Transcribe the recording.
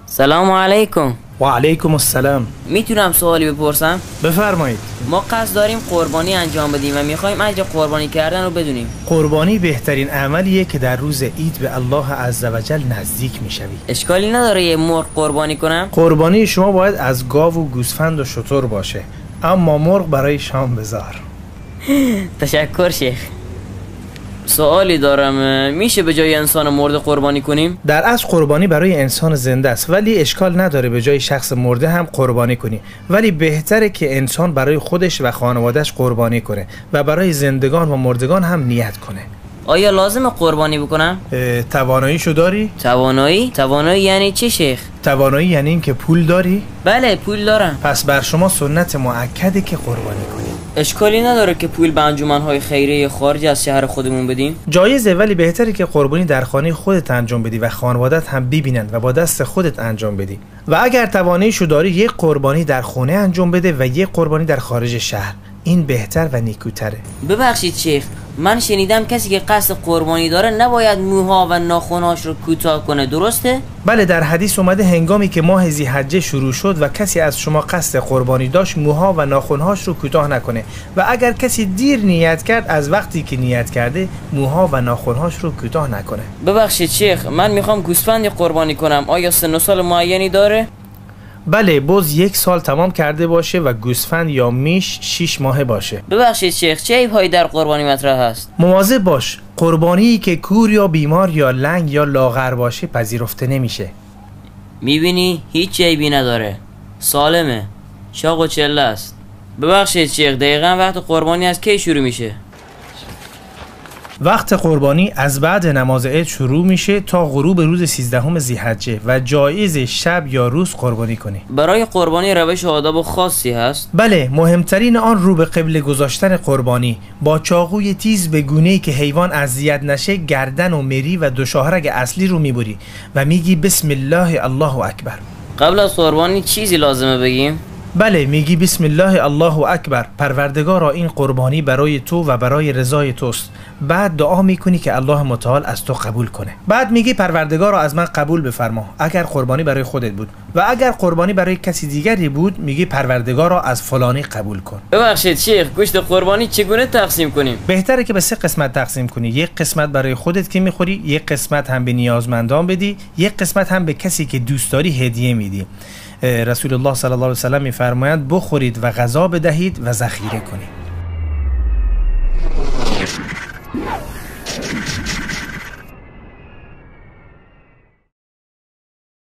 سلام علیکم. و علیکم السلام. میتونم سوالی بپرسم؟ بفرمایید. ما قصد داریم قربانی انجام بدیم و میخوایم اجر قربانی کردن رو بدونیم. قربانی بهترین عملیه که در روز عید به الله عزوجل نزدیک میشوی. اشکالی نداره یه مرغ قربانی کنم؟ قربانی شما باید از گاو و گوسفند و شتر باشه، اما مرغ برای شام بذار. تشکر شیخ. سوالی دارم، میشه به جای انسان مرده قربانی کنیم؟ در اصل قربانی برای انسان زنده است، ولی اشکال نداره به جای شخص مرده هم قربانی کنی، ولی بهتره که انسان برای خودش و خانوادهش قربانی کنه و برای زندگان و مردگان هم نیت کنه. آیا لازم قربانی بکنم؟ تواناییشو داری؟ توانایی؟ توانایی یعنی چه شیخ؟ توانایی یعنی این که پول داری؟ بله پول دارم. پس بر شما سنت مؤکده که قربانی کنی. اشکالی نداره که پول به انجمن‌های خیریه خارج از شهر خودمون بدیم؟ جایزه، ولی بهتره که قربانی در خانه خودت انجام بدی و خانوادت هم ببینند و با دست خودت انجام بدی. و اگر تواناییشو داری یک قربانی در خونه انجام بده و یک قربانی در خارج شهر. این بهتر و نیکوتره. ببخشید شیخ، من شنیدم کسی که قصد قربانی داره نباید موها و ناخن‌هاش رو کوتاه کنه، درسته؟ بله، در حدیث اومده هنگامی که ماه ذی‌حجه شروع شد و کسی از شما قصد قربانی داشت موها و ناخن‌هاش رو کوتاه نکنه، و اگر کسی دیر نیت کرد از وقتی که نیت کرده موها و ناخن‌هاش رو کوتاه نکنه. ببخشید شیخ، من میخوام گوسفندی قربانی کنم، آیا سن و سال معینی داره؟ بله، بز 1 سال تمام کرده باشه و گوسفند یا میش 6 ماهه باشه. ببخشید شیخ، چه عیب‌هایی در قربانی مطرح هست؟ مواظب باش، قربانی که کور یا بیمار یا لنگ یا لاغر باشه پذیرفته نمیشه. میبینی هیچ عیبی نداره، سالمه، چاق و چله است. ببخشید شیخ، دقیقاً وقت قربانی از کی شروع میشه؟ وقت قربانی از بعد نماز عید شروع میشه تا غروب روز 13 ذی‌حجه و جایز شب یا روز قربانی کنی. برای قربانی روش و آداب خاصی هست؟ بله، مهمترین آن رو به قبله گذاشتن قربانی با چاقوی تیز به گونه‌ای که حیوان اذیت نشه، گردن و مری و دو شاهرگ اصلی رو میبری و میگی بسم الله الله اکبر. قبل از قربانی چیزی لازمه بگیم؟ بله، میگی بسم الله الله اکبر، پروردگارا این قربانی برای تو و برای رضای توست. بعد دعا میکنی که الله متعال از تو قبول کنه. بعد میگی پروردگارا از من قبول بفرما اگر قربانی برای خودت بود، و اگر قربانی برای کسی دیگری بود میگی پروردگارا از فلانی قبول کن. ببخشید شیخ، گوشت قربانی چگونه تقسیم کنیم؟ بهتره که به 3 قسمت تقسیم کنی. یک قسمت برای خودت که میخوری، یک قسمت هم به نیازمندان بدی، یک قسمت هم به کسی که دوست داری هدیه میدی. رسول الله صلی الله علیه و سلم میفرمایند بخورید و غذا بدهید و ذخیره کنید.